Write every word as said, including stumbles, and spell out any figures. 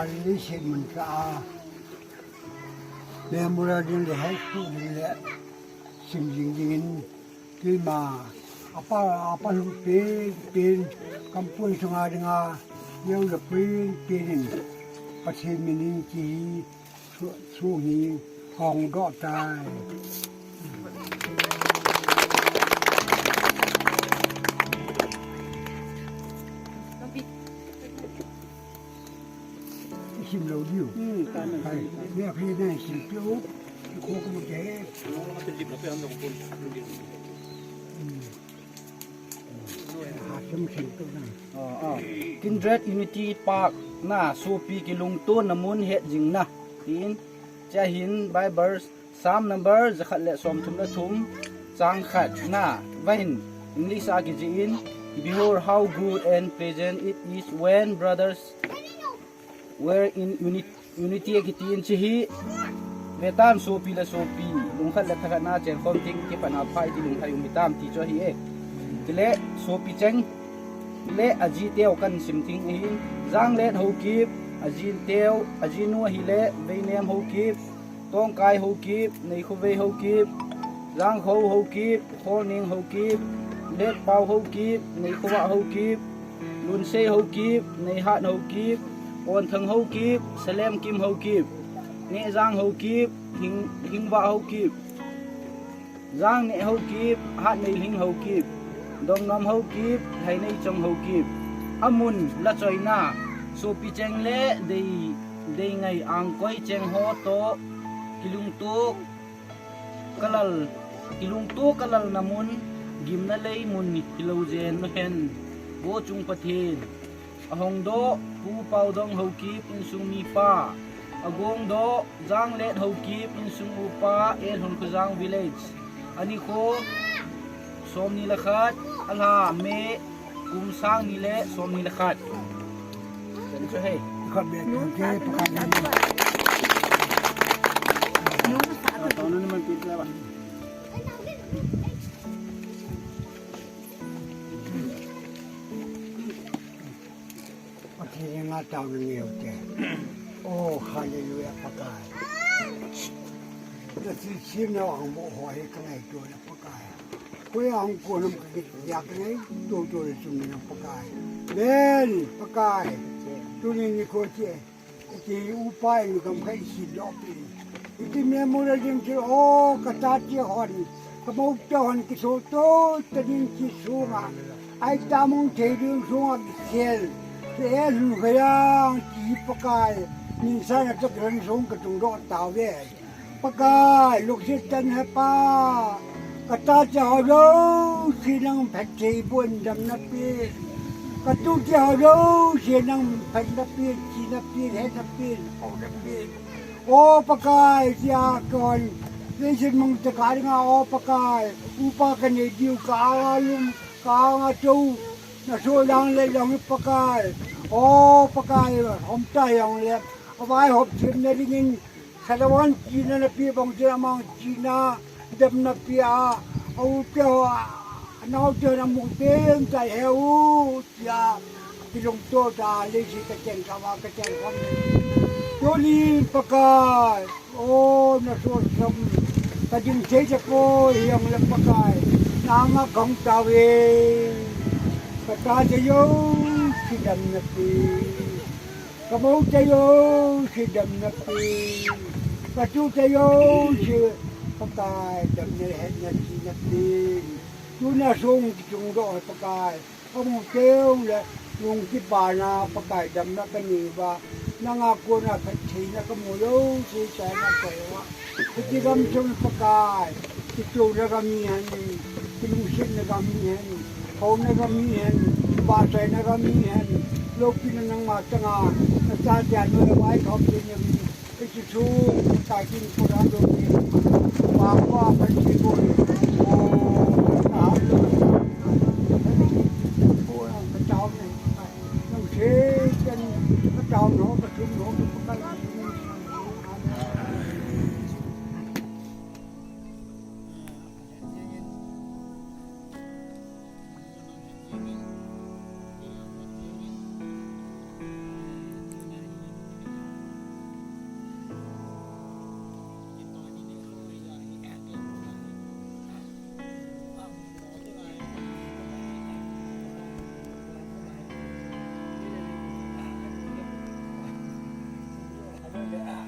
Leiset mun kah a memorial ding le high school ding le sim jing dingin keima apa, apa lhung pen pen kampui sunga dinga neo le pen pen in Pathen minin kihi thu hi hong doh tai. Sim lo diu. Hmm, ta na. Hai, me phi na sim piu. Ko ko mo ke. Kindred Unity Park na sopi kilungtona mun het jing na. Tin, chia hin Bible Psalm number jakhat le somthum le thum, chang khat na. Vahin English a kijih in, "Behold how good and pleasant it is when brothers were in uni-, unity," a kiti in chi hi. Vetan sopi le sopi, lungkhat le thakhat na chenkhom ding kipana phai ti lunglhai um hitam ti chu ahi e. Tile sopi cheng le aji teu kan sim ding ahi. Janglet Haokip, aji teu, ajinu ahile Veinem Haokip, Tongkai Haokip, Neikhovei Haokip, Jangkho Haokip, Kholning Haokip, Letpao Haokip, Neikhova Haokip, Lunsei Haokip, Neihat Haokip, Onthang Haokip, Salemkim Haokip, Nehjang Haokip, Hing, Hingvah Haokip, Jangneh Haokip, Hatneilhing Haokip, Dongngam Haokip, Lhaineichong Haokip. Amun lachoina, sopi cheng le dei, deingai angkoi cheng ho toh kilungto kalal, kilungto kalalna mun, gimna lei mun hilou jen uhen. Gochung Pathen. Ahongdoh Pu Paodong Haokip insung mipa. Agongdoh Janglet Haokip insung upa, Elhun Khojang Village. Anikho somni le khat, alha May, kum sang ni le somni le khat. Thank you, hey. Khat be, thank you, pakhat be. Tao na naman kita ba. Pathen henga taona neiute. Oh, hallelujah, Pakai. Nasemna ahung boh ho hi kangaito le Pakai. Koi ahung kon ham kakitia kangaito to le chunga Pakai. Amen, Pakai. Tuni nikho che. Iti upa in gamkai si dopi. Iti memorial ding chu, oh, katate hon, kamoute hon kisoto tading kisunga. Ai tamung thei ding sunga kisel. Kiel hu kayang ki Pakai. Min sana tak ran sung katungdoh tauve. Pakai, lungset tah in Hepa. Katate ho jouse nang phatthei boh in damna pen. Katute ho jouse nang phatna pen, chihna pen, hetna pen, pouna pen. O Pakai, tia kon. Leiset mun tah a dinga, o Pakai. Upa kanei diu ka anga lum, ka anga tou. Naso lang le lang Pakai. O Pakai, hom ta jong le. Avaihop themna dingin. Salawan chihna napeh bang chun amang chihna damna peh a, aute ho, anaote ho namu teng tai heu, tia kilungto ta leiset kachen kava kachen khom. Tuni Pakai, o nasosom, kading thei tapoi, hijongle Pakai, nanga kahung tauve, katate jouse damna peh. Kamoute jouse damna peh. Katute jouse Pakai damna hetna chihna peh. Tuna sung kichungdoh Pakai. Kamu teng le lung kipana Pakai damna kanei uva. Nanga kona phattheina kamu jouse chana koi uva. Hiti gamsung Pakai, kichouna gam hihen, kilungsetna gam hihen, houna gam hihen, vahchoina gam hihen, loupina nangma changa, nachate anoi a vaikhop ding ahi, hiche chu, Pakai kin pura dong ni, vangva phatthei bol, o, a, o, kachao ni, nang se, kan, kachao no, kachum no, Pakai, kachum no. Tua